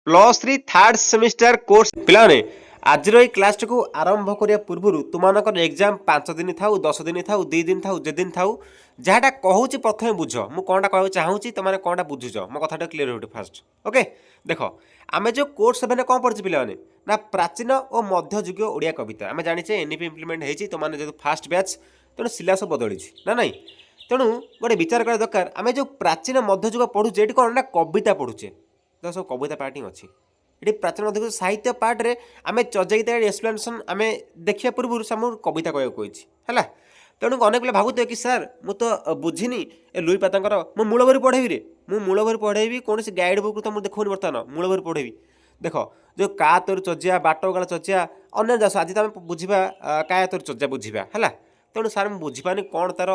+3 third semester course. ପିଲାମାନେ, ଆଜିର ଏଇ କ୍ଲାସଟିକୁ ଆରମ୍ଭ କରିବା ପୂର୍ବରୁ ତୁମମାନଙ୍କର ଏକ୍ଜାମ୍ 5 ଦିନ ଥାଉ, 10 ଦିନ ଥାଉ, 2 ଦିନ ଥାଉ, ଯେଦିନ ଥାଉ, ଯାହାଟା କହୁଛି ପ୍ରଥମେ ବୁଝ। ମୁଁ କ'ଣଟା କହିବାକୁ ଚାହୁଁଛି, ତୁମେ କ'ଣଟା ବୁଝୁଛ, ମୋ କଥାଟା କ୍ଲିୟର ହେଉଠି ଫାଷ୍ଟ। ଓକେ, ଦେଖ, ଆମେ ଯେଉଁ କୋର୍ସ 7ରେ କ'ଣ ପଢ଼ୁଛୁ ପିଲାମାନେ ନା ପ୍ରାଚୀନ ଓ ମଧ୍ୟଯୁଗୀୟ ଓଡ଼ିଆ କବିତା। ଆମେ ଜାଣିଛେ ଏନ୍ଇପି ଇମ୍ପ୍ଲିମେଣ୍ଟ ହେଇଛି, ତୁମମାନେ ଯେହେତୁ ଫାଷ୍ଟ ବ୍ୟାଚ୍, ତେଣୁ ସିଲାବସ୍ ବଦଳିଛି ନା ନାହିଁ? ତେଣୁ ଗୋଟେ ବିଚାର କରିବା ଦରକାର। ଆମେ ଯେଉଁ ପ୍ରାଚୀନ ମଧ୍ୟଯୁଗ ପଢ଼ୁଛେ, ଏଠି କ'ଣ ନା କବିତା ପଢ଼ୁଛେ। ତ ସବୁ କବିତା ପାର୍ଟ ହିଁ ଅଛି ଏଠି। ପ୍ରାଚୀନ ମଧ୍ୟଯୁଗ ସାହିତ୍ୟ ପାର୍ଟରେ ଆମେ ଚର୍ଯ୍ୟା ଏକ୍ସପ୍ଲେନେସନ୍ ଆମେ ଦେଖିବା ପୂର୍ବରୁ ସେ ଆମକୁ କବିତା କହିବାକୁ କହିଛି, ହେଲା। ତେଣୁ ଅନେକ ପିଲା ଭାବୁଥିବେ କି ସାର୍, ମୁଁ ତ ବୁଝିନି ଏ ଲୁଇପାଦଙ୍କର। ମୁଁ ମୂଳବରୁ ପଢ଼େଇବି ରେ, ମୁଁ ମୂଳବରୁ ପଢ଼େଇବି। କୌଣସି ଗାଇଡ଼ ବୁକ୍ ତ ମୁଁ ଦେଖାଉନି ବର୍ତ୍ତମାନ, ମୂଳବରୁ ପଢ଼େଇବି। ଦେଖ, ଯେଉଁ କାୟାତରୁ ଚର୍ଯ୍ୟା, ବାଟଉଗାଳ ଚର୍ଯ୍ୟା, ଅନ୍ୟ ଦାସ, ଆଜି ତ ଆମେ ବୁଝିବା କାୟାତରୁ ଚର୍ଯ୍ୟା ବୁଝିବା, ହେଲା। ତେଣୁ ସାର୍, ମୁଁ ବୁଝିପାରୁନି କ'ଣ ତାର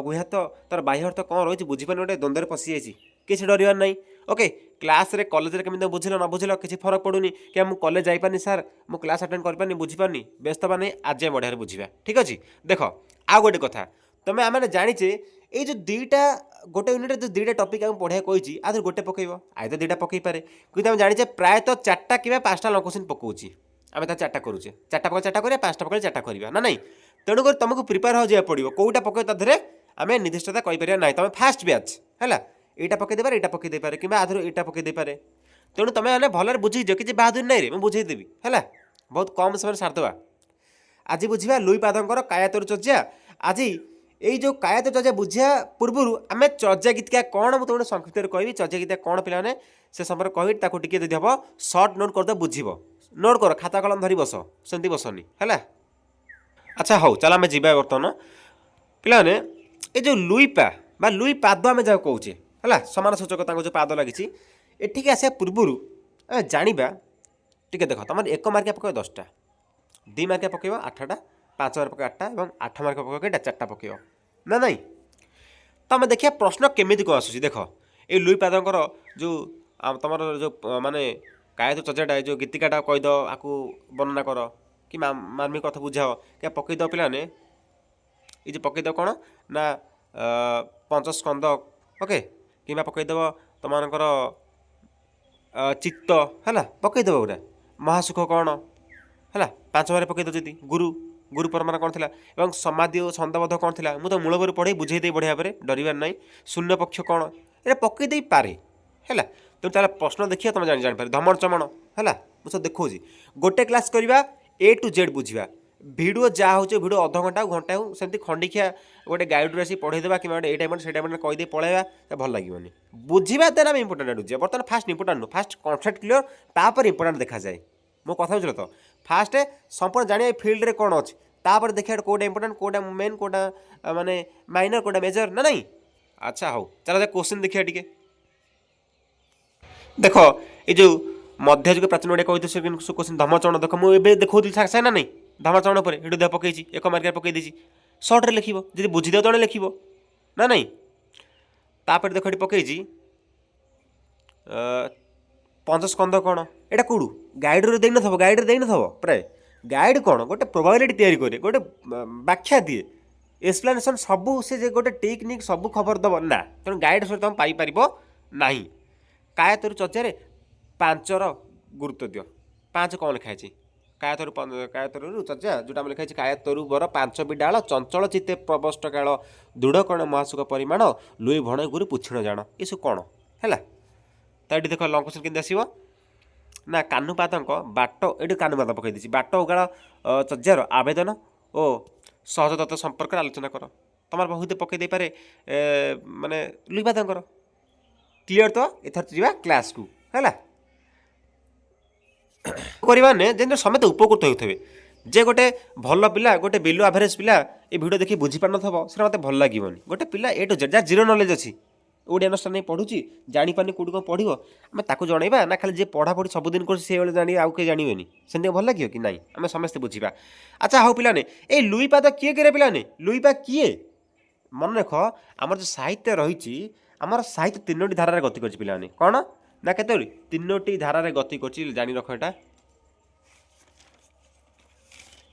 ଗୁହ୍ୟାର୍ଥ, ତାର ବାହ୍ୟ ଅର୍ଥ କ'ଣ ରହିଛି, ବୁଝିପାରୁନି, ଗୋଟେ ଦ୍ୱନ୍ଦ୍ୱରେ ପଶିଯାଇଛି। କିଛି ଡରିବାର ନାହିଁ। ଓକେ, କ୍ଲାସ୍ରେ କଲେଜରେ କେମିତି ବୁଝିଲ ନ ବୁଝିଲ କିଛି ଫରକ ପଡ଼ୁନି। କି ମୁଁ କଲେଜ ଯାଇପାରୁନି ସାର୍, ମୁଁ କ୍ଲାସ୍ ଆଟେଣ୍ଡ କରିପାରୁନି, ବୁଝିପାରୁନି, ବ୍ୟସ୍ତ ହେବା ନାହିଁ। ଆଜି ଆମେ ବଢ଼ିଆରେ ବୁଝିବା, ଠିକ୍ ଅଛି। ଦେଖ, ଆଉ ଗୋଟେ କଥା ତମେ ଆମେ ଜାଣିଛେ, ଏଇ ଯେଉଁ ଦୁଇଟା ଗୋଟେ ୟୁନିଟ୍ରେ ଯେଉଁ ଦୁଇଟା ଟପିକ୍ ଆମକୁ ପଢ଼ିବାକୁ କହିଛି, ଆ ଦେହରେ ଗୋଟେ ପକାଇବ, I ତ ଦୁଇଟା ପକାଇ ପାରେ। କିନ୍ତୁ ଆମେ ଜାଣିଛେ ପ୍ରାୟତଃ ଚାରିଟା କିମ୍ବା ପାଞ୍ଚଟା ଲଙ୍ଗ କୋଶ୍ଚିନ୍ ପକାଉଛି। ଆମେ ତା ଚାରିଟା କରୁଛେ, ଚାରିଟା ପକାଇ ଚାରିଟା କରିବା, ପାଞ୍ଚଟା ପକାଇ ଚାରିଟା କରିବା ନା ନାହିଁ? ତେଣୁକରି ତୁମକୁ ପ୍ରିପେୟାର ହେବାକୁ ପଡ଼ିବ। କେଉଁଟା ପକାଇବ ତା ଦେହରେ ଆମେ ନିର୍ଦ୍ଦିଷ୍ଟତା କହିପାରିବା ନାହିଁ। ତୁମେ ଫାଷ୍ଟ ବ୍ୟାଚ୍, ହେଲା। ଏଇଟା ପକାଇ ଦେଇପାରେ, ଏଇଟା ପକାଇ ଦେଇପାରେ, କିମ୍ବା ଆଧରୁ ଏଇଟା ପକାଇ ଦେଇପାରେ। ତେଣୁ ତୁମେ ମାନେ ଭଲରେ ବୁଝିଯିବ, କିଛି ବାହାଦୁରୀ ନାହିଁ ରେ, ମୁଁ ବୁଝେଇଦେବି, ହେଲା। ବହୁତ କମ୍ ସମୟରେ ସାରିଦେବା। ଆଜି ବୁଝିବା ଲୁଇପାଦଙ୍କର କାୟାତରୁ ଚର୍ଯ୍ୟା। ଆଜି ଏଇ ଯେଉଁ କାୟାତରୁ ଚର୍ଯ୍ୟା ବୁଝିବା ପୂର୍ବରୁ ଆମେ ଚର୍ଯ୍ୟା ଗୀତିକା କ'ଣ ମୁଁ ତୁମକୁ ସଂକ୍ଷିପ୍ତରେ କହିବି। ଚର୍ଯ୍ୟା ଗୀତିକା କ'ଣ ପିଲାମାନେ, ସେ ସମ୍ପର୍କରେ କହିବି। ତାକୁ ଟିକେ ଯଦି ହେବ ସର୍ଟ ନୋଟ୍ କରିଦେବ, ବୁଝିବ। ନୋଟ୍ କର, ଖାତା କଲମ ଧରି ବସ, ସେମିତି ବସନି, ହେଲା। ଆଚ୍ଛା ହଉ, ଚାଲ ଆମେ ଯିବା ବର୍ତ୍ତମାନ। ପିଲାମାନେ, ଏ ଯେଉଁ ଲୁଇପା ବା ଲୁଇ ପାଦ ଆମେ ଯାହାକୁ କହୁଛେ, ହେଲା, ସମାନ ସୂଚକ ତାଙ୍କ ଯେଉଁ ପାଦ ଲାଗିଛି, ଏଠିକି ଆସିବା ପୂର୍ବରୁ ଆମେ ଜାଣିବା ଟିକେ। ଦେଖ, ତୁମର 1 ମାର୍କିଆ ପକାଇବ 10ଟା, 2 ମାର୍କିଆ ପକାଇବ 8ଟା, 5 ମାର୍କ ପକାଇବ 8ଟା ଏବଂ 8 ମାର୍କ ପକାଇବ କେଇଟା? ଚାରିଟା ପକାଇବ ନା ନାଇଁ? ତ ଆମେ ଦେଖିବା ପ୍ରଶ୍ନ କେମିତି କ'ଣ ଆସୁଛି। ଦେଖ, ଏଇ ଲୁଇ ପାଦଙ୍କର ଯେଉଁ ତୁମର ଯେଉଁ ମାନେ କାୟତ ଚର୍ଯ୍ୟାଟା, ଏ ଯେଉଁ ଗୀତିକାଟା କହିଦେବ, ଆକୁ ବର୍ଣ୍ଣନା କର କି ମାର୍ମିକ କଥା ବୁଝାଅ, କି ପକାଇଦେବ ପିଲାମାନେ, ଏଇ ଯେଉଁ ପକାଇଦେବ କ'ଣ ନା ପଞ୍ଚସ୍କନ୍ଦ, ଓକେ, କିମ୍ବା ପକାଇଦେବ ତୁମମାନଙ୍କର ଚିତ୍ତ, ହେଲା, ପକାଇଦେବ ଗୋଟେ ମହାସୁଖ କ'ଣ, ହେଲା। 5 ମାର୍କ ପକାଇଦେବ ଯଦି ଗୁରୁ ଗୁରୁ ପରମାଣ କ'ଣ ଥିଲା ଏବଂ ସମାଧି ଓ ଛନ୍ଦବଦ୍ଧ କ'ଣ ଥିଲା। ମୁଁ ତ ମୂଳବରୁ ପଢ଼େଇ ବୁଝେଇ ଦେଇ ବଢ଼ିଆ ଭାବରେ, ଡରିବାର ନାହିଁ। ଶୂନ୍ୟ ପକ୍ଷ କ'ଣ, ଏଇଟା ପକାଇ ଦେଇପାରେ, ହେଲା। ତେଣୁ ତାହେଲେ ପ୍ରଶ୍ନ ଦେଖିବା, ତୁମେ ଜାଣିପାରିବ। ଧମଣ ଚମଣ, ହେଲା, ମୁଁ ସବୁ ଦେଖାଉଛି। ଗୋଟେ କ୍ଲାସ୍ କରିବା, ଏ ଟୁ ଜେଡ଼୍ ବୁଝିବା। ଭିଡ଼ିଓ ଯାହା ହେଉଛି ଭିଡ଼ିଓ ଅଧଘଣ୍ଟା ହଉ, ଘଣ୍ଟା ହଉ, ସେମିତି ଖଣ୍ଡିଖିଆ ଗୋଟେ ଗାଇଡ଼ରୁ ଆସି ପଢ଼େଇଦେବା କିମ୍ବା ଗୋଟେ ଏଇଟା ସେଇଟା ମାନେ କହିଦେଇ ପଳେଇବା, ଭଲ ଲାଗିବନି। ବୁଝିବା ଦ୍ୱାରା ଆମେ ଇମ୍ପୋର୍ଟାଣ୍ଟ ଆଡ଼କୁ ଯିବା। ବର୍ତ୍ତମାନ ଫାଷ୍ଟ ଇମ୍ପୋର୍ଟାଣ୍ଟ ନୁହଁ, ଫାଷ୍ଟ କନସେପ୍ଟ କ୍ଲିୟର, ତାପରେ ଇମ୍ପୋର୍ଟାଣ୍ଟ ଦେଖାଯାଏ। ମୋ କଥା ବୁଝିଲ ତ? ଫାଷ୍ଟ ସମ୍ପୂର୍ଣ୍ଣ ଜାଣିବା ଏ ଫିଲ୍ଡରେ କ'ଣ ଅଛି, ତାପରେ ଦେଖିବା କେଉଁଟା ଇମ୍ପୋର୍ଟାଣ୍ଟ, କେଉଁଟା ମେନ୍, କେଉଁଟା ମାନେ ମାଇନର, କେଉଁଟା ମେଜର, ନା ନାଇଁ? ଆଚ୍ଛା ହଉ, ଚାଲ କୋଶ୍ଚିନ୍ ଦେଖିବା ଟିକେ। ଦେଖ, ଏ ଯେଉଁ ମଧ୍ୟଯୁଗ ପ୍ରାଚୀନ ଓଡ଼ିଆ କବିତା ସେ କୋଶ୍ଚିନ୍ ଧର୍ମଚରଣ। ଦେଖ, ମୁଁ ଏବେ ଦେଖାଉଥିଲି ସାଙ୍ଗେ ସାଙ୍ଗେ ନା ନାଇଁ? ଧର୍ମଚରଣ ଉପରେ ଏଠୁ ଦେହ ପକେଇଛି, 1 ମାର୍କିଆ ପକେଇ ଦେଇଛି। ସର୍ଟରେ ଲେଖିବ, ଯଦି ବୁଝିଦେବ ଜଣେ ଲେଖିବ ନା ନାଇଁ? ତାପରେ ଦେଖ, ଏଠି ପକେଇଛି ପଞ୍ଚସ୍କନ୍ଦ କ'ଣ। ଏଇଟା କେଉଁଠୁ ଗାଇଡ଼ରେ ଦେଇନଥିବ, ଗାଇଡ଼ରେ ଦେଇନଥିବ ପ୍ରାୟ। ଗାଇଡ଼ କ'ଣ ଗୋଟେ ପ୍ରୋବାବିଲିଟି ତିଆରି କରେ, ଗୋଟେ ବ୍ୟାଖ୍ୟା ଦିଏ, ଏକ୍ସପ୍ଲାନେସନ୍ ସବୁ ସେ ଯେ ଗୋଟେ ଟେକ୍ନିକ୍ ସବୁ ଖବର ଦେବ ନା। ତେଣୁ ଗାଇଡ଼ ସହିତ ତୁମେ ପାଇପାରିବ ନାହିଁ। କାୟତରୁ ଚର୍ଚ୍ଚାରେ ପାଞ୍ଚର ଗୁରୁତ୍ୱ ଦିଅ। ପାଞ୍ଚ କ'ଣ ଲେଖା ହେଇଛି? କାୟତରୁ କାୟତରୁ ଚର୍ଚ୍ଚା ଯେଉଁଟା ଆମେ ଲେଖା ହେଇଛି, କାୟତରୁ ବର ପାଞ୍ଚ ବି ଡାଳ, ଚଞ୍ଚଳ ଚିତ୍ତେ ପ୍ରବଷ୍ଟ କାଳ, ଦୃଢ଼ କଣ ମହାସୁଖ ପରିମାଣ, ଲୁଇ ଭଣ ଗୁରୁ ପୁଛିଣ ଜାଣ, ଏସବୁ କ'ଣ ହେଲା? ତ ଏଠି ଦେଖ, ଲଙ୍ଗ କୋଶ୍ଚିନ୍ କେମିତି ଆସିବ ନା କାହ୍ନୁପାଦଙ୍କ ବାଟ, ଏଠି କାହ୍ନୁପାଦ ପକାଇ ଦେଇଛି, ବାଟ ଉଗାଳ ଚର୍ଯ୍ୟାର ଆବେଦନ ଓ ସହଜ ତତ୍ତ୍ୱ ସମ୍ପର୍କରେ ଆଲୋଚନା କର। ତମର ବହୁତ ପକାଇ ଦେଇପାରେ ମାନେ ଲୁଇପାଦଙ୍କର। କ୍ଲିଅର ତ? ଏଥର ଯିବା କ୍ଲାସ୍କୁ, ହେଲା। କରିବା ମାନେ ଯେମିତି ସମସ୍ତେ ଉପକୃତ ହେଉଥିବେ। ଯେ ଗୋଟେ ଭଲ ପିଲା, ଗୋଟେ ବିଲୋ ଆଭରେଜ୍ ପିଲା ଏ ଭିଡ଼ିଓ ଦେଖି ବୁଝିପାରୁନଥିବ, ସେଟା ମୋତେ ଭଲ ଲାଗିବନି। ଗୋଟେ ପିଲା ଏ ଟୁ ଜେଡ଼୍, ଯାହାର ଜିରୋ ନଲେଜ୍ ଅଛି, ଓଡ଼ିଆ ଅନର୍ସ ନେଇ ପଢ଼ୁଛି, ଜାଣିପାରୁନି କେଉଁଠି କ'ଣ ପଢ଼ିବ, ଆମେ ତାକୁ ଜଣେଇବା ନା ଖାଲି ଯିଏ ପଢ଼ାପଢ଼ି ସବୁଦିନ କରୁଛି ସେଇଭଳି ଜାଣିବେ, ଆଉ କେହି ଜାଣିବେନି, ସେମିତି ଭଲ ଲାଗିବ କି ନାହିଁ? ଆମେ ସମସ୍ତେ ବୁଝିବା। ଆଚ୍ଛା ହଉ ପିଲାମାନେ, ଏଇ ଲୁଇପାଦ କିଏ କିଏ ପିଲାମାନେ? ଲୁଇପା କିଏ? ମନେ ରଖ, ଆମର ଯେଉଁ ସାହିତ୍ୟ ରହିଛି, ଆମର ସାହିତ୍ୟ ତିନୋଟି ଧାରାରେ ଗତି କରୁଛି ପିଲାମାନେ। କ'ଣ ନା କେତୋଟି? ତିନୋଟି ଧାରାରେ ଗତି କରୁଛି, ଜାଣି ରଖ ଏଇଟା।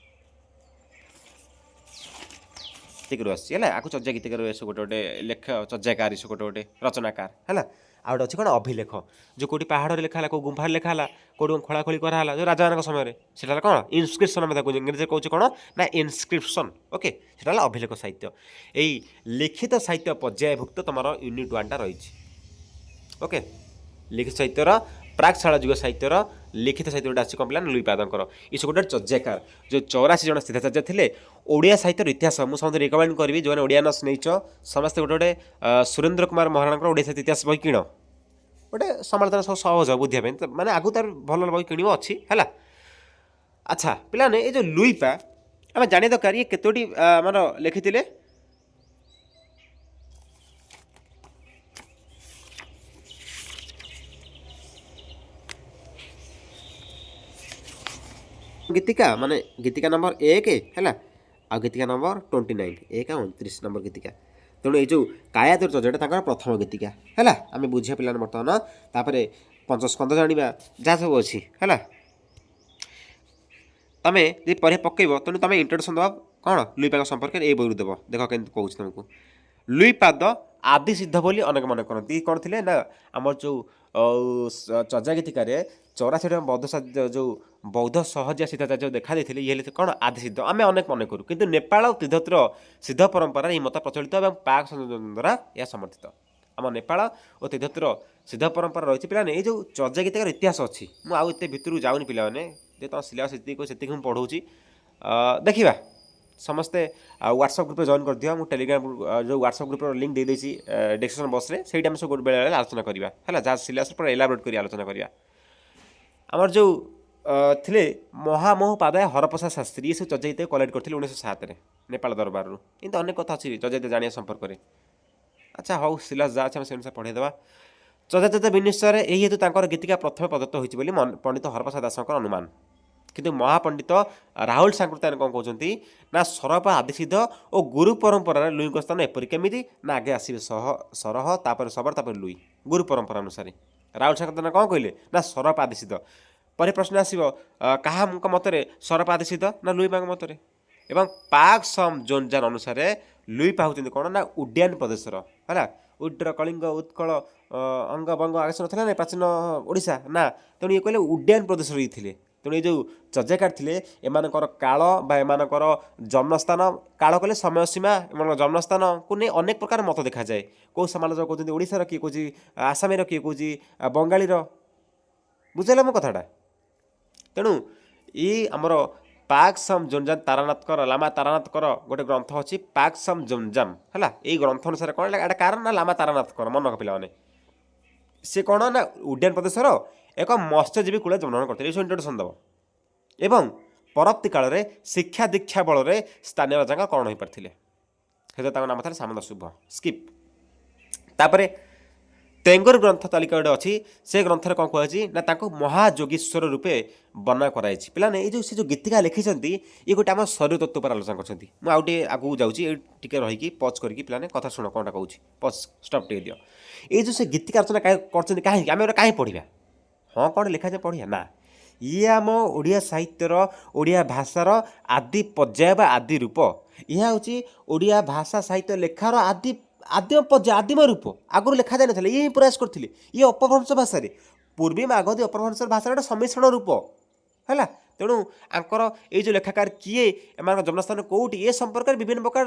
ଗୀତିକାରୁ ଆସିଛି, ହେଲା। ଆକୁ ଚର୍ଯ୍ୟା ଗୀତିକାରୁ ଏସବୁ ଗୋଟେ ଗୋଟେ ଲେଖ, ଚର୍ଯ୍ୟାକାର ଏସବୁ ଗୋଟେ ଗୋଟେ ରଚନାକାର, ହେଲା। ଆଉ ଗୋଟେ ଅଛି କ'ଣ ଅଭିଲେଖ, ଯେଉଁ କେଉଁଠି ପାହାଡ଼ରେ ଲେଖା ହେଲା, କେଉଁ ଗୁମ୍ଫାରେ ଲେଖା ହେଲା, କେଉଁଠି ଖୋଳାଖୋଳି କରାହେଲା ଯେଉଁ ରାଜାମାନଙ୍କ ସମୟରେ, ସେଟା ହେଲା କ'ଣ ଇନସ୍କ୍ରିପସନ୍। ଆମେ ତାକୁ ଇଂରେଜୀରେ କହୁଛେ କ'ଣ ନା ଇନସ୍କ୍ରିପସନ୍। ଓକେ, ସେଟା ହେଲା ଅଭିଲେଖ ସାହିତ୍ୟ। ଏଇ ଲିଖିତ ସାହିତ୍ୟ ପର୍ଯ୍ୟାୟଭୁକ୍ତ ତୁମର ୟୁନିଟ୍ 1ଟା ରହିଛି। ଓକେ, ଲିଖିତ ସାହିତ୍ୟର ପ୍ରାକ୍ଶାଳା ଯୁଗ ସାହିତ୍ୟର ଲିଖିତ ସାହିତ୍ୟ ଗୋଟେ ଆସିଛି କ'ଣ ପିଲା? ଲୁଇପାଦଙ୍କର। ଏସବୁ ଗୋଟେ ଚର୍ଯ୍ୟାକାର, ଯେଉଁ 84 ଜଣ ସିଦ୍ଧାଚାର୍ଯ୍ୟ ଥିଲେ। ଓଡ଼ିଆ ସାହିତ୍ୟର ଇତିହାସ ମୁଁ ସମସ୍ତେ ରିକମେଣ୍ଡ କରିବି, ଯେଉଁମାନେ ଓଡ଼ିଆ ଅନର୍ସ ନେଇଛ ସମସ୍ତେ ଗୋଟେ ଗୋଟେ ସୁରେନ୍ଦ୍ର କୁମାର ମହାରଣାଙ୍କର ଓଡ଼ିଆ ସାହିତ୍ୟ ଇତିହାସ ବହି କିଣ। ଗୋଟେ ସମାଲୋଚନା ସବୁ ସହଜ ବୁଝିବା ପାଇଁ, ତ ମାନେ ଆଗକୁ ତାର ଭଲ ବହି କିଣିବ ଅଛି ହେଲା। ଆଚ୍ଛା ପିଲାମାନେ, ଏ ଯେଉଁ ଲୁଇପା ଆମେ ଜାଣିବା ଦରକାର ଇଏ କେତୋଟି ଆମର ଲେଖିଥିଲେ। ଗୀତିକା ମାନେ ଗୀତିକା ନମ୍ବର 1 ହେଲା, ଆଉ ଗୀତିକା ନମ୍ବର 29, 1 ଆଉ 29 ନମ୍ବର ଗୀତିକା। ତେଣୁ ଏଇ ଯେଉଁ କାୟାତୁର ଚର୍ଯ୍ୟାଟା ତାଙ୍କର ପ୍ରଥମ ଗୀତିକା ହେଲା। ଆମେ ବୁଝିବା ପିଲାମାନେ ବର୍ତ୍ତମାନ, ତାପରେ ପଞ୍ଚସ୍କନ୍ଧ ଜାଣିବା ଯାହା ସବୁ ଅଛି ହେଲା। ତମେ ଯଦି ପରୀକ୍ଷା ପକେଇବ, ତେଣୁ ତମେ ଇଣ୍ଟ୍ରୋଡକ୍ସନ୍ ଦେବ କ'ଣ ଲୁଇପାଙ୍କ ସମ୍ପର୍କରେ ଏଇ ବହିରୁ ଦେବ। ଦେଖ କେମିତି କହୁଛି ତମକୁ। ଲୁଇପାଦ ଆଦି ସିଦ୍ଧ ବୋଲି ଅନେକ ମନେ କରନ୍ତି। କ'ଣ ଥିଲେ ନା ଆମର ଯେଉଁ ଚର୍ଯା ଗୀତିକାରେ 84 ବୌଦ୍ଧ ଯେଉଁ ବୌଦ୍ଧ ସହଜିଆ ସିଦ୍ଧାଚାର୍ଯ୍ୟ ଦେଖା ଦେଇଥିଲେ, ଇଏ ହେଲେ କ'ଣ ଆଦି ସିଦ୍ଧ ଆମେ ଅନେକ ମନେ କରୁ। କିନ୍ତୁ ନେପାଳ ଓ ତିବ୍ଦତର ସିଦ୍ଧ ପରମ୍ପରାରେ ଏହି ମତ ପ୍ରଚଳିତ ଏବଂ ପାକ ସଂଯୋଜନ ଦ୍ୱାରା ଏହା ସମର୍ଥିତ। ଆମ ନେପାଳ ଓ ତିବ୍ଦତର ସିଦ୍ଧ ପରମ୍ପରା ରହିଛି ପିଲାମାନେ। ଏଇ ଯେଉଁ ଚର୍ଯା ଗୀତିକାର ଇତିହାସ ଅଛି, ମୁଁ ଆଉ ଏତେ ଭିତରକୁ ଯାଉନି ପିଲାମାନେ, ଯେ ତୁମ ସିଲାବସ୍ ସେତିକି ସେତିକି ମୁଁ ପଢ଼ଉଛି। ଦେଖିବା ସମସ୍ତେ ହ୍ୱାଟ୍ସଆପ୍ ଗ୍ରୁପ୍ରେ ଜଏନ୍ କରିଦିଅ। ମୁଁ ଟେଲିଗ୍ରାମ ଯେଉଁ ହ୍ୱାଟ୍ସଆପ୍ ଗ୍ରୁପ୍ର ଲିଙ୍କ୍ ଦେଇଦେଇଛି ଡିସ୍କ୍ରିପ୍ସନ୍ ବକ୍ସରେ, ସେଇଠି ଆମେ ସବୁ ବେଳେବେଳେ ଆଲୋଚନା କରିବା ହେଲା, ଯାହା ସିଲାବସ୍ ପୁରା ଏଲାବୋରେଟ୍ କରି ଆଲୋଚନା କରିବା। ଆମର ଯେଉଁ ଥିଲେ ମହାମହୋପାଧ୍ୟାୟ ହରପ୍ରସାଦ ଶାସ୍ତ୍ରୀ, ଇଏ ସବୁ ଚର୍ଯ୍ୟାଗୀତିକୁ କଲେକ୍ଟ କରିଥିଲେ 1907ରେ ନେପାଳ ଦରବାରରୁ। କିନ୍ତୁ ଅନେକ କଥା ଅଛି ଚର୍ଯ୍ୟାଗୀତି ଜାଣିବା ସମ୍ପର୍କରେ। ଆଚ୍ଛା ହଉ, ସିଲାବସ୍ ଯାହା ଅଛି ଆମେ ସେ ଅନୁସାରେ ପଢ଼େଇଦେବା। ଚର୍ଯ୍ୟାଚର୍ଯ୍ୟ ବିନିଶ୍ଚୟରେ ଏହି ହେତୁ ତାଙ୍କର ଗୀତିକା ପ୍ରଥମେ ପ୍ରଦତ୍ତ ହୋଇଛି ବୋଲି ପଣ୍ଡିତ ହରପ୍ରସାଦ ଦାସଙ୍କର ଅନୁମାନ। କିନ୍ତୁ ମହାପଣ୍ଡିତ ରାହୁଲ ସାଙ୍କୃତ୍ୟାୟନ କ'ଣ କହୁଛନ୍ତି ନା ସରପ ଆଦିସିଦ୍ଧ ଓ ଗୁରୁ ପରମ୍ପରାରେ ଲୁଇଙ୍କ ସ୍ଥାନ ଏପରି କେମିତି ନା ଆଗେ ଆସିବେ ସରହ, ତାପରେ ଶବର, ତାପରେ ଲୁଇ, ଗୁରୁ ପରମ୍ପରା ଅନୁସାରେ। ରାହୁଲ ସାଙ୍କୃତ୍ୟାୟନ କ'ଣ କହିଲେ ନା ସରପ ଆଦିସିଦ୍ଧ। ପରେ ପ୍ରଶ୍ନ ଆସିବ କାହାଙ୍କ ମତରେ ସରପ ଆଦିସିଦ୍ଧ ନା ଲୁଇପାଙ୍କ ମତରେ। ଏବଂ ପାକ୍ ସମ୍ ଜୋନଜାନ ଅନୁସାରେ ଲୁଇପା ହେଉଛନ୍ତି କ'ଣ ନା ଉଡ୍ୟାନ ପ୍ରଦେଶର ହେଲା। ଉଡ୍ର, କଳିଙ୍ଗ, ଉତ୍କଳ, ଅଙ୍ଗ, ବଙ୍ଗ ଆଗେ ନଥିଲା ନା ପ୍ରାଚୀନ ଓଡ଼ିଶା ନା, ତେଣୁ ଇଏ କହିଲେ ଉଡ୍ୟାନ ପ୍ରଦେଶର ଇଏ ଥିଲେ। ତେଣୁ ଏଇ ଯେଉଁ ଚର୍ଯ୍ୟାକାର ଥିଲେ ଏମାନଙ୍କର କାଳ ବା ଏମାନଙ୍କର ଜନ୍ମସ୍ଥାନ, କାଳ କହିଲେ ସମୟ ସୀମା, ଏମାନଙ୍କର ଜନ୍ମସ୍ଥାନକୁ ନେଇ ଅନେକ ପ୍ରକାର ମତ ଦେଖାଯାଏ। କେଉଁ ସମାଲୋଚକ କହୁଛନ୍ତି ଓଡ଼ିଶାର, କିଏ କହୁଛି ଆସାମୀର, କିଏ କହୁଛି ବଙ୍ଗାଳୀର। ବୁଝିଲା ମୋ କଥାଟା? ତେଣୁ ଏଇ ଆମର ପାକ୍ ସମ୍ ଜୋନଜାମ ତାରାନାଥଙ୍କର, ଲାମା ତାରାନାଥଙ୍କର ଗୋଟେ ଗ୍ରନ୍ଥ ଅଛି ପାକ୍ ସମ୍ ଜୋନଜାମ ହେଲା। ଏଇ ଗ୍ରନ୍ଥ ଅନୁସାରେ କ'ଣ ଏଇଟା କାହାର ନା ଲାମା ତାରାନାଥଙ୍କର। ମନେ ରଖ ପିଲାମାନେ, ସେ କ'ଣ ନା ଉଡ୍ୟାନ ପ୍ରଦେଶର ଏକ ମତ୍ସ୍ୟଜୀବୀ କୂଳରେ ଜନ୍ମଗ୍ରହଣ କରିଥିଲେ। ଏସବୁ ଇଣ୍ଟ୍ରୋଡକ୍ସନ୍ ଦେବ। ଏବଂ ପରବର୍ତ୍ତୀ କାଳରେ ଶିକ୍ଷା ଦୀକ୍ଷା ବଳରେ ସ୍ଥାନୀୟ ରାଜାଙ୍କ କ'ଣ ହୋଇପାରିଥିଲେ, ସେଥିରେ ତାଙ୍କ ନାମ ଥିଲା ସାମନ୍ତ ଶୁଭ। ସ୍କିପ୍। ତାପରେ ତେଙ୍ଗର ଗ୍ରନ୍ଥ ତାଲିକା ଗୋଟେ ଅଛି, ସେ ଗ୍ରନ୍ଥରେ କ'ଣ କୁହାଯାଇଛି ନା ତାଙ୍କୁ ମହାଯୋଗୀଶ୍ୱର ରୂପେ ବର୍ଣ୍ଣନା କରାଯାଇଛି। ପିଲାମାନେ ଏଇ ଯେଉଁ ସେ ଯେଉଁ ଗୀତିକା ଲେଖିଛନ୍ତି, ଇଏ ଗୋଟେ ଆମ ଶରୀର ତତ୍ତ୍ୱ ଉପରେ ଆଲୋଚନା କରିଛନ୍ତି। ମୁଁ ଆଉ ଟିକେ ଆଗକୁ ଯାଉଛି, ଏଇ ଟିକେ ରହିକି ପଜ୍ କରିକି ପିଲାମାନେ କଥା ଶୁଣ କ'ଣଟା କହୁଛି, ପଜ୍ ଷ୍ଟପ୍ ଟିକେ ଦିଅ। ଏଇ ଯେଉଁ ସେ ଗୀତିକା ରଚନା କରିଛନ୍ତି କାହିଁକି, ଆମେ ଗୋଟେ କାହିଁ ପଢ଼ିବା, ହଁ କ'ଣ ଲେଖାଯାଏ ପଢ଼ିବା ନା, ଇଏ ଆମ ଓଡ଼ିଆ ସାହିତ୍ୟର ଓଡ଼ିଆ ଭାଷାର ଆଦି ପର୍ଯ୍ୟାୟ ବା ଆଦି ରୂପ। ଏହା ହେଉଛି ଓଡ଼ିଆ ଭାଷା ସାହିତ୍ୟ ଲେଖାର ଆଦିମ ପର୍ଯ୍ୟାୟ, ଆଦିମ ରୂପ। ଆଗରୁ ଲେଖାଯାଇନଥିଲା, ଇଏ ହିଁ ପ୍ରୟାସ କରିଥିଲେ। ଇଏ ଅପଭ୍ରଂଶ ଭାଷାରେ, ପୂର୍ବୀ ମାଗଧୀ ଅପଭ୍ରଂଶ ଭାଷାର ଗୋଟେ ସମ୍ମିଶ୍ରଣ ରୂପ ହେଲା। ତେଣୁ ଆଙ୍କର ଏଇ ଯେଉଁ ଲେଖାକାର କିଏ, ଏମାନଙ୍କ ଜନ୍ମସ୍ଥାନ କେଉଁଠି, ଏ ସମ୍ପର୍କରେ ବିଭିନ୍ନ ପ୍ରକାର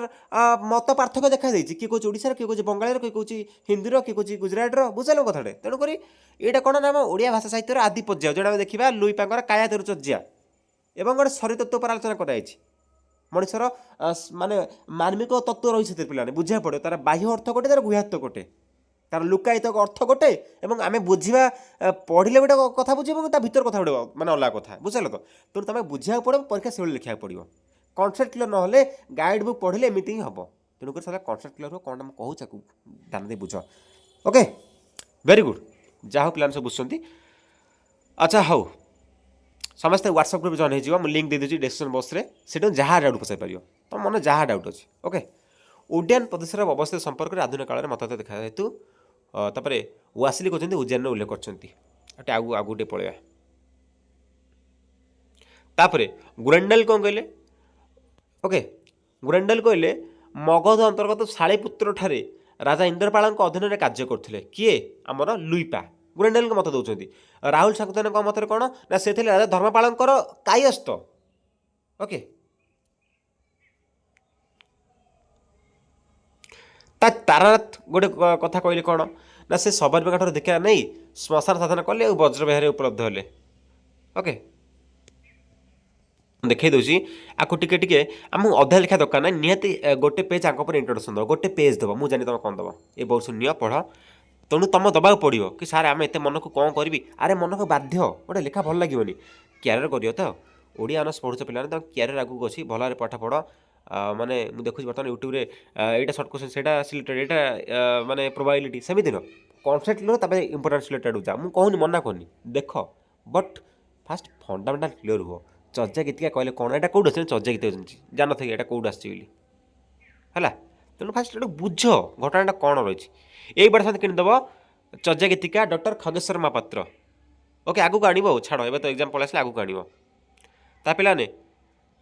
ମତ ପାର୍ଥକ୍ୟ ଦେଖାଯାଇଛି। କିଏ କହୁଛି ଓଡ଼ିଶାର, କିଏ କହୁଛି ବଙ୍ଗାଳୀର, କିଏ କହୁଛି ହିନ୍ଦୀର, କିଏ କହୁଛି ଗୁଜରାଟର। ବୁଝିଲ କଥାଟେ? ତେଣୁକରି ଏଇଟା କ'ଣ ନା ଆମ ଓଡ଼ିଆ ଭାଷା ସାହିତ୍ୟର ଆଦି ପର୍ଯ୍ୟାୟ, ଯେଉଁଟା ଆମେ ଦେଖିବା ଲୁଇପାଙ୍କର କାୟାତରୁ ଚର୍ଯ୍ୟା ଏବଂ ଗୋଟେ ଶରୀର ତତ୍ତ୍ୱ ଉପରେ ଆଲୋଚନା କରାଯାଇଛି। ମଣିଷର ମାନେ ମାର୍ମିକ ତତ୍ତ୍ୱ ରହିଛି ସେଥିରେ ପିଲାମାନେ ବୁଝିବାକୁ ପଡ଼ିବ। ତାର ବାହ୍ୟ ଅର୍ଥ ଗୋଟେ, ତାର ଗୁହ୍ୟାର୍ଥ ଗୋଟେ, ତାର ଲୁକାୟିତ ଅର୍ଥ ଗୋଟେ, ଏବଂ ଆମେ ବୁଝିବା ପଢ଼ିଲେ ଗୋଟେ କଥା ବୁଝିବ ଏବଂ ତା ଭିତର କଥା ଗୋଟେ ମାନେ ଅଲଗା କଥା, ବୁଝିଲ ତ? ତେଣୁ ତୁମେ ବୁଝିବାକୁ ପଡ଼ିବ, ପରୀକ୍ଷା ସେଭଳି ଲେଖିବାକୁ ପଡ଼ିବ। କନସେପ୍ଟ କ୍ଲିୟର ନହେଲେ ଗାଇଡ଼ ବୁକ୍ ପଢ଼ିଲେ ଏମିତି ହିଁ ହେବ। ତେଣୁକରି ସେଟା କନସେପ୍ଟ କ୍ଲିୟର ହେବ। କ'ଣଟା ମୁଁ କହୁଛି ତାକୁ ଧ୍ୟାନ ଦେଇ ବୁଝ। Okay, very good. ଯାହା ହଉ ପିଲାମାନେ ସବୁ ବୁଝୁଛନ୍ତି। ଆଚ୍ଛା ହଉ, ସମସ୍ତେ ହ୍ୱାଟ୍ସଆପ୍ ଗ୍ରୁପ୍ ଜଏନ୍ ହେଇଯିବ, ମୁଁ ଲିଙ୍କ୍ ଦେଇଦେଉଛି ଡିସ୍କ୍ରିପ୍ସନ୍ ବକ୍ସରେ। ସେଠୁ ଯାହା ଡାଉଟ୍ ପଚାରିପାରିବ, ତୁମ ମନେ ଯାହା ଡାଉଟ୍ ଅଛି। ଓକେ, ଉଡ୍ୟାନ ପ୍ରଦେଶର ଅବସ୍ଥିତି ସମ୍ପର୍କରେ ଆଧୁନିକ କାଳରେ ମତଭେଦ ଦେଖା ହେତୁ ତାପରେ ୱାସିଲି କହୁଛନ୍ତି ଉଜ୍ଜୈନରେ ଉଲ୍ଲେଖ କରିଛନ୍ତି। ଟିକେ ଆଗକୁ ଟିକେ ପଳେଇବା। ତାପରେ ଗୁରେଣ୍ଡେଲ କ'ଣ କହିଲେ? ଓକେ, ଗୁରେଣ୍ଡେଲ କହିଲେ ମଗଧ ଅନ୍ତର୍ଗତ ଶାଳିପୁତ୍ର ଠାରେ ରାଜା ଇନ୍ଦ୍ରପାଳଙ୍କ ଅଧୀନରେ କାର୍ଯ୍ୟ କରୁଥିଲେ। କିଏ? ଆମର ଲୁଇପା ଗ୍ରେଣ୍ଡେଲଙ୍କ ମତ ଦେଉଛନ୍ତି। ରାହୁଲ ସାଂକୃତ୍ୟାୟନଙ୍କ ମତରେ କ'ଣ ନା ସେ ଥିଲେ ରାଜା ଧର୍ମପାଳଙ୍କର କାୟସ୍ଥ। ଓକେ, ତା ତାରାନାଥ ଗୋଟେ କଥା କହିଲେ କ'ଣ ନା ସେ ଶବରୀମାଙ୍କ ଠାରୁ ଦୀକ୍ଷା ନେଇ ଶ୍ମଶାନ ସାଧନ କଲେ ଆଉ ବଜ୍ରବିହାରରେ ଉପଲବ୍ଧ ହେଲେ। ଓକେ, ଦେଖାଇ ଦେଉଛି ଆକୁ ଟିକେ ଟିକେ। ଆମକୁ ଅଧା ଲେଖା ଦରକାର ନାହିଁ। ନିହାତି ଗୋଟେ ପେଜ୍ ଆଙ୍କ ଉପରେ ଇଣ୍ଟ୍ରୋଡକ୍ସନ୍ ଦେବ, ଗୋଟେ ପେଜ୍ ଦେବ। ମୁଁ ଜାଣି ତୁମେ କ'ଣ ଦେବ, ଏ ବହୁତ ନିଅ ପଢ଼। ତେଣୁ ତୁମ ଦେବାକୁ ପଡ଼ିବ କି ସାର୍ ଆମେ ଏତେ ମନକୁ କ'ଣ କରିବି? ଆରେ ମନକୁ ବାଧ୍ୟ, ଗୋଟେ ଲେଖା ଭଲ ଲାଗିବନି। କ୍ୟାରିୟର କରିବ ତ, ଓଡ଼ିଆ ଅନର୍ସ ପଢ଼ୁଛ ପିଲାମାନେ, ତମ କ୍ୟାରିୟର ଆଗକୁ ଅଛି, ଭଲ ଭାବରେ ପାଠ ପଢ଼। ମାନେ ମୁଁ ଦେଖୁଛି ବର୍ତ୍ତମାନ ୟୁଟ୍ୟୁବରେ ଏଇଟା ସର୍ଟ କ୍ୱେଶ୍ଚନ୍, ସେଇଟା ସିଲେକ୍ଟେଡ଼, ଏଇଟା ମାନେ ପ୍ରୋବାବିଲିଟି, ସେମିତି ନୁହଁ। କନସେପ୍ଟ ନୁହଁ, ତାପରେ ଇମ୍ପୋର୍ଟାଣ୍ଟ ସିଲେକ୍ଟେଡ଼ ଯାଅ। ମୁଁ କହୁନି, ମନା କରୁନି, ଦେଖ, ବଟ୍ ଫାଷ୍ଟ ଫଣ୍ଡାମେଣ୍ଟାଲ କ୍ଲିୟର ହୁଅ। ଚର୍ଯା ଗୀତିକା କହିଲେ କ'ଣ? ଏଇଟା କେଉଁଠୁ ଆସିଛି? ଚର୍ଯା ଗୀତିକା ଜାଣିଛି, ଜାଣିନଥିବ ଏଇଟା କେଉଁଠୁ ଆସିଛି ବୋଲି, ହେଲା। ତେଣୁ ଫାଷ୍ଟ ଏଇଟା ବୁଝ ଘଟଣାଟା କ'ଣ ରହିଛି। ଏଇ ବଡ଼ ସାଥେ କିଣିଦେବ ଚର୍ଯା ଗୀତିକା, ଡକ୍ଟର ଖଗେଶ୍ୱର ମହାପାତ୍ର। ଓକେ, ଆଗକୁ ଆଣିବ। ଆଉ ଛାଡ଼, ଏବେ ତ ଏକ୍ଜାମ୍ ପଳେଇ ଆସିଲା, ଆଗକୁ ଆଣିବ। ତା ପିଲାମାନେ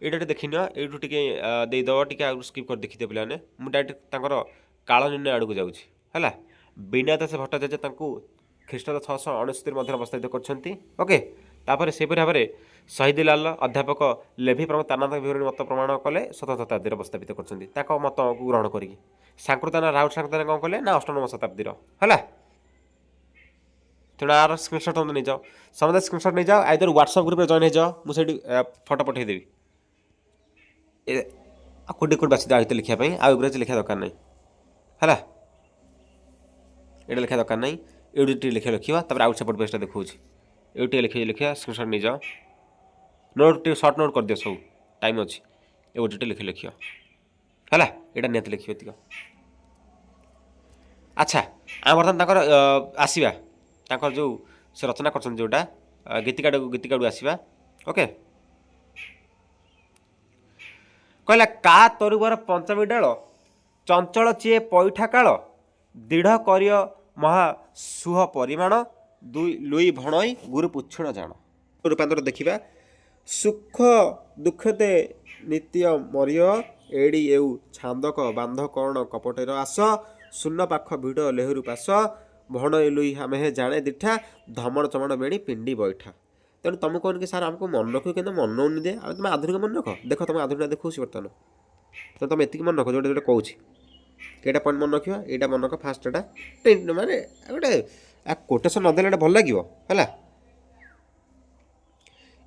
ଏଇଟା ଟିକେ ଦେଖିନିଅ, ଏଇଠୁ ଟିକେ ଦେଇଦେବ, ଟିକେ ଆଉ ସ୍କିପ୍ କରି ଦେଖିଦିଅ ପିଲାମାନେ। ମୁଁ ଡାଇରେକ୍ଟ ତାଙ୍କର କାଳ ନିର୍ଣ୍ଣୟ ଆଡ଼କୁ ଯାଉଛି, ହେଲା। ବିନୟ ଦାସ ଭଟ୍ଟାଚାର୍ଯ୍ୟ ତାଙ୍କୁ ଖ୍ରୀଷ୍ଟାବ୍ଦ 669 ମଧ୍ୟରେ ଅବସ୍ଥାପିତ କରିଛନ୍ତି। ଓକେ, ତାପରେ ସେହିପରି ଭାବରେ ଶହୀଦଲାଲ, ଅଧ୍ୟାପକ ଲେଭି ପ୍ରମୁଖ ତାନାଥ ବିବରଣୀ ମତ ପ୍ରମାଣ କଲେ, ସତମ ଶତାବ୍ଦୀରେ ଅବସ୍ଥାପିତ କରିଛନ୍ତି ତାଙ୍କ ମତକୁ ଗ୍ରହଣ କରିକି। ସାଂକୃତ୍ୟାୟନ, ରାହୁଲ ସାଂକୃତ୍ୟାୟନ କ'ଣ କଲେ ନା ଅଷ୍ଟମ ଶତାବ୍ଦୀର, ହେଲା। ତେଣୁ ଆର ସ୍କ୍ରିନସଟ୍ ତମେ ନେଇଯାଅ, ସମସ୍ତେ ସ୍କ୍ରିନସଟ୍ ନେଇଯାଅ। ଆଇଦର ହ୍ୱାଟ୍ସଆପ୍ ଗ୍ରୁପ୍ରେ ଜଏନ୍ ହେଇଯାଅ, ମୁଁ ସେଇଠି ଫଟୋ ପଠାଇଦେବି। ଏ ଆଉ କୋଉଠି କୋଉଠି ବାଛି ଦିଅ ଲେଖିବା ପାଇଁ, ଆଉ ଏଗୁଡ଼ା ଲେଖିବା ଦରକାର ନାହିଁ, ହେଲା। ଏଇଟା ଲେଖିବା ଦରକାର ନାହିଁ। ଏଇଠୁ ଟିକେ ଲେଖିବା ଲେଖିବା, ତାପରେ ଆଉ ସେପଟ ପେଜ୍ଟା ଦେଖାଉଛି। ଏଇଠୁ ଟିକେ ଲେଖି ଲେଖିବା, ସ୍କ୍ରିନସଟ୍ ନେଇଯାଅ। ନୋଟ୍ ଟିକେ ସର୍ଟ ନୋଟ୍ କରିଦିଅ ସବୁ, ଟାଇମ୍ ଅଛି। ଏ ଗୋଟେ ଟିକେ ଲେଖି ଲେଖିବ, ହେଲା। ଏଇଟା ନିହାତି ଲେଖିବ ଏତିକ। ଆଚ୍ଛା, ଆମେ ବର୍ତ୍ତମାନ ତାଙ୍କର ଆସିବା, ତାଙ୍କର ଯେଉଁ ସେ ରଚନା କରିଛନ୍ତି ଯେଉଁଟା ଗୀତିକାଡ଼କୁ, ଗୀତିକାଡ଼କୁ ଆସିବା। ଓକେ, କହିଲା କା ତରୁବର ପଞ୍ଚମୀ ଡାଳ, ଚଞ୍ଚଳ ଚିଏ ପଇଠା କାଳ, ଦୃଢ଼ କରିୟ ମହା ସୁହ ପରିମାଣ, ଦୁଇ ଲୁଇ ଭଣଇ ଗୁରୁ ପୁଚ୍ଛଣ ଜାଣ। ରୂପାନ୍ତର ଦେଖିବା। ସୁଖ ଦୁଃଖତେ ନିତ୍ୟ ମରିୟ, ଏଡ଼ି ଏଉ ଛାନ୍ଦକ ବାନ୍ଧ କରଣ କପଟେର ଆସ, ଶୂନ ପାଖ ଭିଡ଼ ଲେହୁରୁ ପାଶ, ଭଣଇ ଲୁଇ ଆମେ ହେ ଜାଣେ ଦିଠା, ଧମଣ ଚମଣ ବେଣି ପିଣ୍ଡି ବୈଠା। ତେଣୁ ତୁମେ କହୁନି କି ସାର୍ ଆମକୁ ମନେ ରଖିବ, କିନ୍ତୁ ମନେ ରହୁନି ଦେ। ଆଉ ତୁମେ ଆଧୁନିକ ମନେ ରଖ, ଦେଖ ତୁମେ ଆଧୁନିକ ଦେଖାଉଛି ବର୍ତ୍ତମାନ। ତ ତୁମେ ଏତିକି ମନେ ରଖ ଯେଉଁଟା ଯେଉଁଟା କହୁଛି, ଏଇଟା ପଏଣ୍ଟ ମନେ ରଖିବା, ଏଇଟା ମନେ ରଖ ଫାଷ୍ଟ। ଏଇଟା ମାନେ ଗୋଟେ କୋଟେସନ୍ ନଦେଲେ ଏଇଟା ଭଲ ଲାଗିବ, ହେଲା।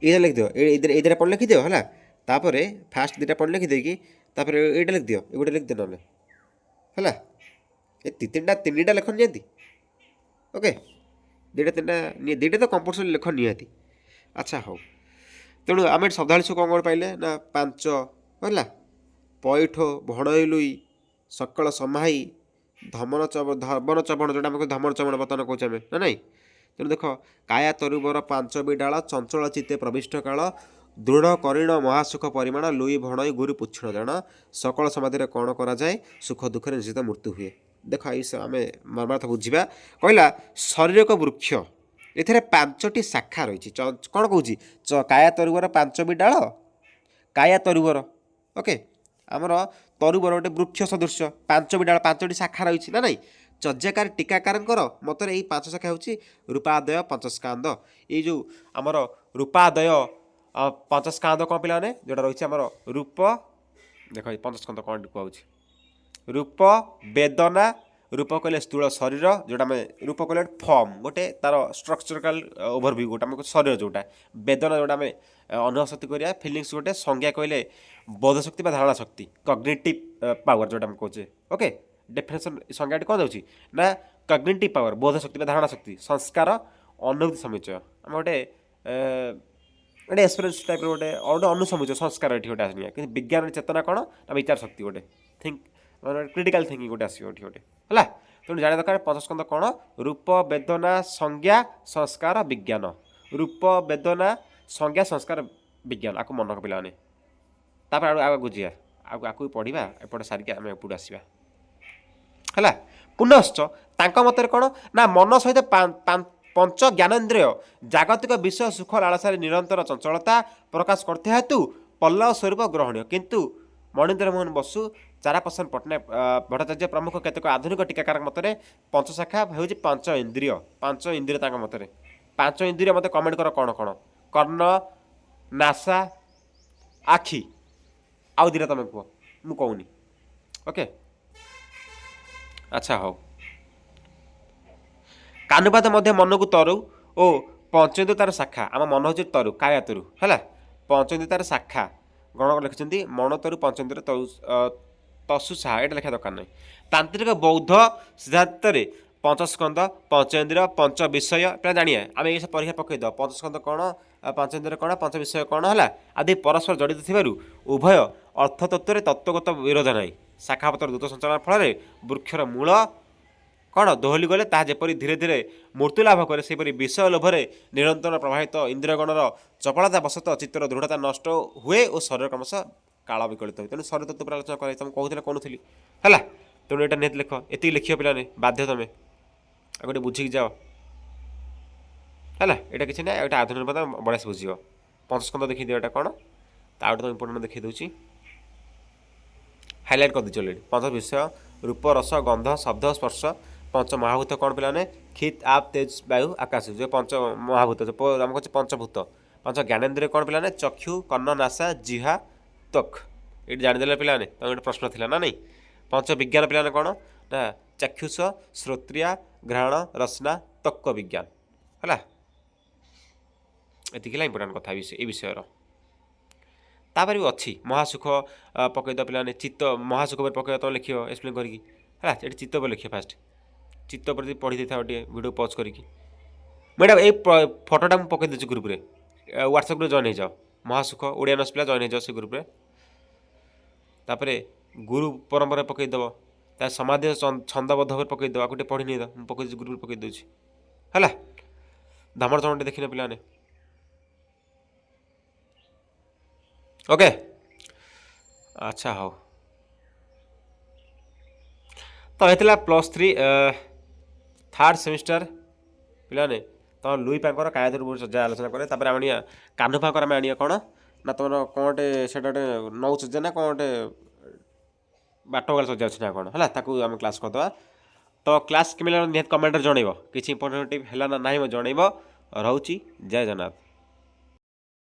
ଏଇଟା ଲେଖିଦିଅ, ଏଇ ଦୁଇଟା ପଏଣ୍ଟ ଲେଖିଦିଅ, ହେଲା। ତାପରେ ଫାଷ୍ଟ ଦୁଇଟା ପଏଣ୍ଟ ଲେଖିଦେଇକି ତାପରେ ଏଇଟା ଲେଖିଦିଅ, ଏ ଗୋଟେ ଲେଖିଦିଅ ନହେଲେ, ହେଲା। ଏ ତିନିଟା ତିନିଟା ଲେଖ ନିହାତି। ଓକେ, ଦୁଇଟା ତିନିଟା, ଦୁଇଟା ତ କମ୍ପଲସରି ଲେଖ ନିହାତି। ଆଚ୍ଛା ହଉ, ତେଣୁ ଆମେ ଶ୍ରଦ୍ଧାଳୁ ସବୁ କ'ଣ କ'ଣ ପାଇଲେ ନା ପାଞ୍ଚ ହେଲା ପଇଠ ଭଣଇଲୁଇ ସକଳ ସମାହି ଧମନ ଧବନ ଚବଣ, ଯେଉଁଟା ଆମେ ଧମନ ଚବଣ ବର୍ତ୍ତମାନ କହୁଛେ ଆମେ, ନା ନାଇଁ? ତେଣୁ ଦେଖ, କାୟା ତରୁବର ପାଞ୍ଚ ବିଡାଳ, ଚଞ୍ଚଳ ଚିତ୍ତେ ପ୍ରବିଷ୍ଟ କାଳ, ଦୃଢ଼ କରିଣ ମହାସୁଖ ପରିମାଣ, ଲୁଇ ଭଣଇ ଗୁରୁ ପୁଚ୍ଛଣ ଜାଣ, ସକଳ ସମାଧିରେ କ'ଣ କରାଯାଏ, ସୁଖ ଦୁଃଖରେ ନିଶ୍ଚିତ ମୃତ୍ୟୁ ହୁଏ। ଦେଖ, ଏଇ ଆମେ ମର୍ମାର୍ଥ ବୁଝିବା। କହିଲା ଶରୀରକ ବୃକ୍ଷ, ଏଥିରେ ପାଞ୍ଚଟି ଶାଖା ରହିଛି। କ'ଣ କହୁଛି? କାୟା ତରୁବର ପାଞ୍ଚ ବିଡାଳ, କାୟା ତରୁବର, ଓକେ, ଆମର ତରୁବର ଗୋଟେ ବୃକ୍ଷ ସଦୃଶ୍ୟ, ପାଞ୍ଚ ବିଡାଳ, ପାଞ୍ଚଟି ଶାଖା ରହିଛି ନା ନାଇଁ? ଚର୍ଯ୍ୟାକାର ଟୀକାକାରଙ୍କର ମତରେ ଏଇ ପାଞ୍ଚ ଶାଖା ହେଉଛି ରୂପାଦୟ ପଞ୍ଚସ୍କାନ୍ଦ। ଏଇ ଯେଉଁ ଆମର ରୂପାଦୟ ପଞ୍ଚସ୍କାନ୍ଦ କ'ଣ ପିଲାମାନେ, ଯେଉଁଟା ରହିଛି ଆମର ରୂପ, ଦେଖ ଏଇ ପଞ୍ଚସ୍କନ୍ଦ କ'ଣ କୁହାଉଛି? ରୂପ, ବେଦନା। ରୂପ କହିଲେ ସ୍ଥୂଳ ଶରୀର, ଯେଉଁଟା ଆମେ ରୂପ କହିଲେ ଫର୍ମ ଗୋଟେ, ତାର ଷ୍ଟ୍ରକ୍ଚରାଲ ଓଭରଭ୍ୟୁ ଗୋଟେ ଆମେ ଶରୀର ଯେଉଁଟା। ବେଦନା ଯେଉଁଟା ଆମେ ଅନୁଭବ ଶକ୍ତି କରିବା, ଫିଲିଙ୍ଗସ୍ ଗୋଟେ। ସଂଜ୍ଞା କହିଲେ ବୋଧଶକ୍ତି ବା ଧାରଣା ଶକ୍ତି, କଗ୍ନିଟିଭ୍ ପାୱାର ଯେଉଁଟା ଆମେ କହୁଛେ। ଓକେ, ଡେଫିନେସନ୍ ସଂଜ୍ଞାଟି କ'ଣ ଯାଉଛି ନା କଗ୍ନିଟିଭ୍ ପାୱାର, ବୋଧଶକ୍ତି ବା ଧାରଣା ଶକ୍ତି। ସଂସ୍କାର ଅନୁଭୂତି ସମୁଚ୍ଚୟ, ଆମେ ଗୋଟେ ଗୋଟେ ଏକ୍ସପିରିଏନ୍ସ ଟାଇପ୍ର ଗୋଟେ ଗୋଟେ ଅନୁସମୁଚ୍ଚୟ ସଂସ୍କାର ଏଠି ଗୋଟେ ଆସିନି। କିନ୍ତୁ ବିଜ୍ଞାନର ଚେତନା କ'ଣ ନା ବିଚାର ଶକ୍ତି ଗୋଟେ, ଥିଙ୍କ ମାନେ କ୍ରିଟିକାଲ ଥିଙ୍କିଂ ଗୋଟେ ଆସିବ ଏଠି ଗୋଟେ, ହେଲା। ତେଣୁ ଜାଣିବା ଦରକାର ପଞ୍ଚସ୍କନ୍ଦ କ'ଣ? ରୂପ, ବେଦନା, ସଂଜ୍ଞା, ସଂସ୍କାର, ବିଜ୍ଞାନ। ରୂପ, ବେଦନା, ସଂଜ୍ଞା, ସଂସ୍କାର, ବିଜ୍ଞାନ, ଆକୁ ମନେ ରଖ ପିଲାମାନେ। ତାପରେ ଆଉ ଆଗକୁ ଯିବା, ଆଉ ଆକୁ ପଢ଼ିବା, ଏପଟେ ସାରିକି ଆମେ ଏପଟୁ ଆସିବା, ହେଲା। ପୁନଶ୍ଚ ତାଙ୍କ ମତରେ କ'ଣ ନା ମନ ସହିତ ପଞ୍ଚ ଜ୍ଞାନେନ୍ଦ୍ରିୟ ଜାଗତିକ ବିଷୟ ସୁଖ ଲାଳସାରେ ନିରନ୍ତର ଚଞ୍ଚଳତା ପ୍ରକାଶ କରୁଥିବା ହେତୁ ପଲ୍ଲବ ସ୍ୱରୂପ ଗ୍ରହଣୀୟ। କିନ୍ତୁ ମଣୀନ୍ଦ୍ର ମୋହନ ବସୁ ଚାରାପସନ ପଟ୍ଟନାୟକ ଭଟ୍ଟାଚାର୍ଯ୍ୟ ପ୍ରମୁଖ କେତେକ ଆଧୁନିକ ଟୀକାକାରଙ୍କ ମତରେ ପଞ୍ଚଶାଖା ହେଉଛି ପାଞ୍ଚ ଇନ୍ଦ୍ରିୟ। ପାଞ୍ଚ ଇନ୍ଦ୍ରିୟ ତାଙ୍କ ମତରେ ପାଞ୍ଚ ଇନ୍ଦ୍ରିୟ। ମୋତେ କମେଣ୍ଟ କର କ'ଣ କ'ଣ? କର୍ଣ୍ଣ, ନାସା, ଆଖି, ଆଉ ଦୁଇଟା ତମେ କୁହ, ମୁଁ କହୁନି। ଓକେ, ଆଚ୍ଛା ହଉ। କାନୁପାଦ ମଧ୍ୟ ମନକୁ ତରୁ ଓ ପଞ୍ଚେନ୍ଦ୍ରିୟ ତାର ଶାଖା। ଆମ ମନ ହେଉଛି ତରୁ, କାୟା ତରୁ ହେଲା, ପଞ୍ଚେନ୍ଦ୍ରିୟ ତାର ଶାଖା। ଗଣକ ଲେଖିଛନ୍ତି ମଣ ତରୁ ପଞ୍ଚେନ୍ଦ୍ରିୟ ତରୁ ତସୁ ସାହା, ଏଇଟା ଲେଖିବା ଦରକାର ନାହିଁ। ତାନ୍ତ୍ରିକ ବୌଦ୍ଧ ସିଦ୍ଧାନ୍ତରେ ପଞ୍ଚସ୍କନ୍ଦ, ପଞ୍ଚେନ୍ଦ୍ରିୟ, ପଞ୍ଚ ବିଷୟ ପିଲା ଜାଣିବା। ଆମେ ଏସବୁ ପରୀକ୍ଷା ପକାଇଦେବା। ପଞ୍ଚସ୍କନ୍ଦ କ'ଣ, ପଞ୍ଚେନ୍ଦ୍ରିୟ କ'ଣ, ପଞ୍ଚ ବିଷୟ କ'ଣ ହେଲା ଆଦି ପରସ୍ପର ଜଡ଼ିତ ଥିବାରୁ ଉଭୟ ଅର୍ଥତତ୍ତ୍ୱରେ ତତ୍ତ୍ୱଗତ ବିରୋଧ ନାହିଁ। ଶାଖାପତ୍ର ଦ୍ରୁତ ସଞ୍ଚାଳନ ଫଳରେ ବୃକ୍ଷର ମୂଳ କ'ଣ ଦୋହଲି ଗଲେ ତାହା ଯେପରି ଧୀରେ ଧୀରେ ମୃତ୍ୟୁ ଲାଭ କରେ, ସେହିପରି ବିଷୟ ଲୋଭରେ ନିରନ୍ତର ପ୍ରଭାବିତ ଇନ୍ଦ୍ରିୟଗଣର ଚପଳତା ବଶତଃ ଚିତ୍ତର ଦୃଢ଼ତା ନଷ୍ଟ ହୁଏ ଓ ଶରୀର କ୍ରମଶଃ କାଳ ବିକଳିତ ହୁଏ। ତେଣୁ ଶରୀର ତତ୍ତ୍ୱ ଉପରେ ଆଲୋଚନା କରାଇ ତମେ କହୁଥିଲେ କହୁନଥିଲି ହେଲା। ତେଣୁ ଏଇଟା ନିହାତି ଲେଖ, ଏତିକି ଲେଖିବ ପିଲାମାନେ, ବାଧ୍ୟ ତମେ ଆଉ ଗୋଟେ ବୁଝିକି ଯାଅ ହେଲା। ଏଇଟା କିଛି ନାହିଁ, ଏଇଟା ଆଧୁନିକ ପଦ ବଢ଼ିଆ ସେ ବୁଝିବ। ପଞ୍ଚସ୍କନ୍ଦ ଦେଖିଦିଅ ଏଇଟା କ'ଣ, ତା ଗୋଟେ ତମ ଇମ୍ପୋର୍ଟାଣ୍ଟ ଦେଖେଇ ଦେଉଛି, ହାଇଲାଇଟ୍ କରିଦେଇଛି ଅଲରେଡ଼ି। ପଞ୍ଚ ବିଷୟ ରୂପ, ରସ, ଗନ୍ଧ, ଶବ୍ଦ, ସ୍ପର୍ଶ। ପଞ୍ଚ ମହାଭୂତ କ'ଣ ପିଲାମାନେ? କ୍ଷିତ୍, ଆପ, ତେଜ, ବାୟୁ, ଆକାଶ, ଯେଉଁ ପଞ୍ଚ ମହାଭୂତ ଆମେ କହୁଛେ ପଞ୍ଚଭୂତ। ପଞ୍ଚ ଜ୍ଞାନେନ୍ଦ୍ରିୟ କ'ଣ ପିଲାମାନେ? ଚକ୍ଷୁ, କର୍ଣ୍ଣ, ନାସା, ଜିହା, ତ୍ୱକ୍। ଏଇଠି ଜାଣିଦେଲେ ପିଲାମାନେ, ତମ ଗୋଟେ ପ୍ରଶ୍ନ ଥିଲା ନା ନାଇଁ? ପଞ୍ଚ ବିଜ୍ଞାନ ପିଲାମାନେ କ'ଣ ନା ଚାକ୍ଷୁଷ, ଶ୍ରୋତ୍ରିୟା, ଘ୍ରାଣ, ରସନା, ତ୍ୱକ୍ ବିଜ୍ଞାନ ହେଲା। ଏତିକି ହେଲା ଇମ୍ପୋର୍ଟାଣ୍ଟ କଥା ବିଷୟ ଏ ବିଷୟର। ତାପରେ ବି ଅଛି ମହାସୁଖ ପକାଇଦେବ ପିଲାମାନେ, ଚିତ୍ତ ମହାସୁଖ ଉପରେ ପକାଇବ, ତମେ ଲେଖିବ ଏକ୍ସପ୍ଲେନ୍ କରିକି ହେଲା। ଏଠି ଚିତ୍ତ ଉପରେ ଲେଖିବ ଫାଷ୍ଟ, ଚିତ୍ତ ଉପରେ ଯଦି ପଢ଼ି ଦେଇଥାଅ ଟିକେ ଭିଡ଼ିଓ ପଜ୍ କରିକି। ମୁଁ ଏଇଟା ଏଇ ଫଟୋଟା ମୁଁ ପକାଇ ଦେଉଛି ଗ୍ରୁପ୍ରେ, ହ୍ୱାଟ୍ସଆପ୍ରେ ଜଏନ୍ ହେଇଯାଅ। ମହାସୁଖ ଓଡ଼ିଆ ନର୍ସ ପିଲା ଜଏନ୍ ହେଇଯାଅ ସେ ଗ୍ରୁପ୍ରେ। ତାପରେ ଗୁରୁ ପରମ୍ପରା ପକାଇଦେବ, ତା ସମାଧି ଛନ୍ଦବଦ୍ଧ ଉପରେ ପକାଇଦେବ, ଆକୁ ଟିକେ ପଢ଼ି ନେଇଦେବ। ମୁଁ ପକାଇ ଦେଉଛି, ଗ୍ରୁପ୍ରେ ପକାଇ ଦେଉଛି ହେଲା। ଧାମର ଚମଟି ଦେଖିନ ପିଲାମାନେ? ଓକେ, ଆଚ୍ଛା ହଉ। ତ ହେଇଥିଲା +3 ଥାର୍ଡ଼ ସେମିଷ୍ଟାର ପିଲାମାନେ, ତମ ଲୁଇ ପାଙ୍କର କାୟାତରୁ ଚର୍ଚ୍ଚା ଆଲୋଚନା କରେ। ତାପରେ ଆମେ ଆଣିବା କାହ୍ନୁ ପାଙ୍କର, ଆମେ ଆଣିବା କ'ଣ ନା ତୁମର କ'ଣ ଗୋଟେ ସେଇଟା ଗୋଟେ ନଉ ଚର୍ଚ୍ଚା ନା କ'ଣ ଗୋଟେ ବାଟଗଲା ଚର୍ଚ୍ଚା ଅଛି ନା କ'ଣ ହେଲା, ତାକୁ ଆମେ କ୍ଲାସ୍ କରିଦେବା। ତ କ୍ଲାସ୍ କେମିତି ନିହାତି କମେଣ୍ଟରେ ଜଣେଇବ, କିଛି ଇମ୍ପୋର୍ଟାଣ୍ଟ ହେଲା ନା ନାହିଁ ଜଣେଇବ। ରହୁଛି, ଜୟ ଜଗନ୍ନାଥ।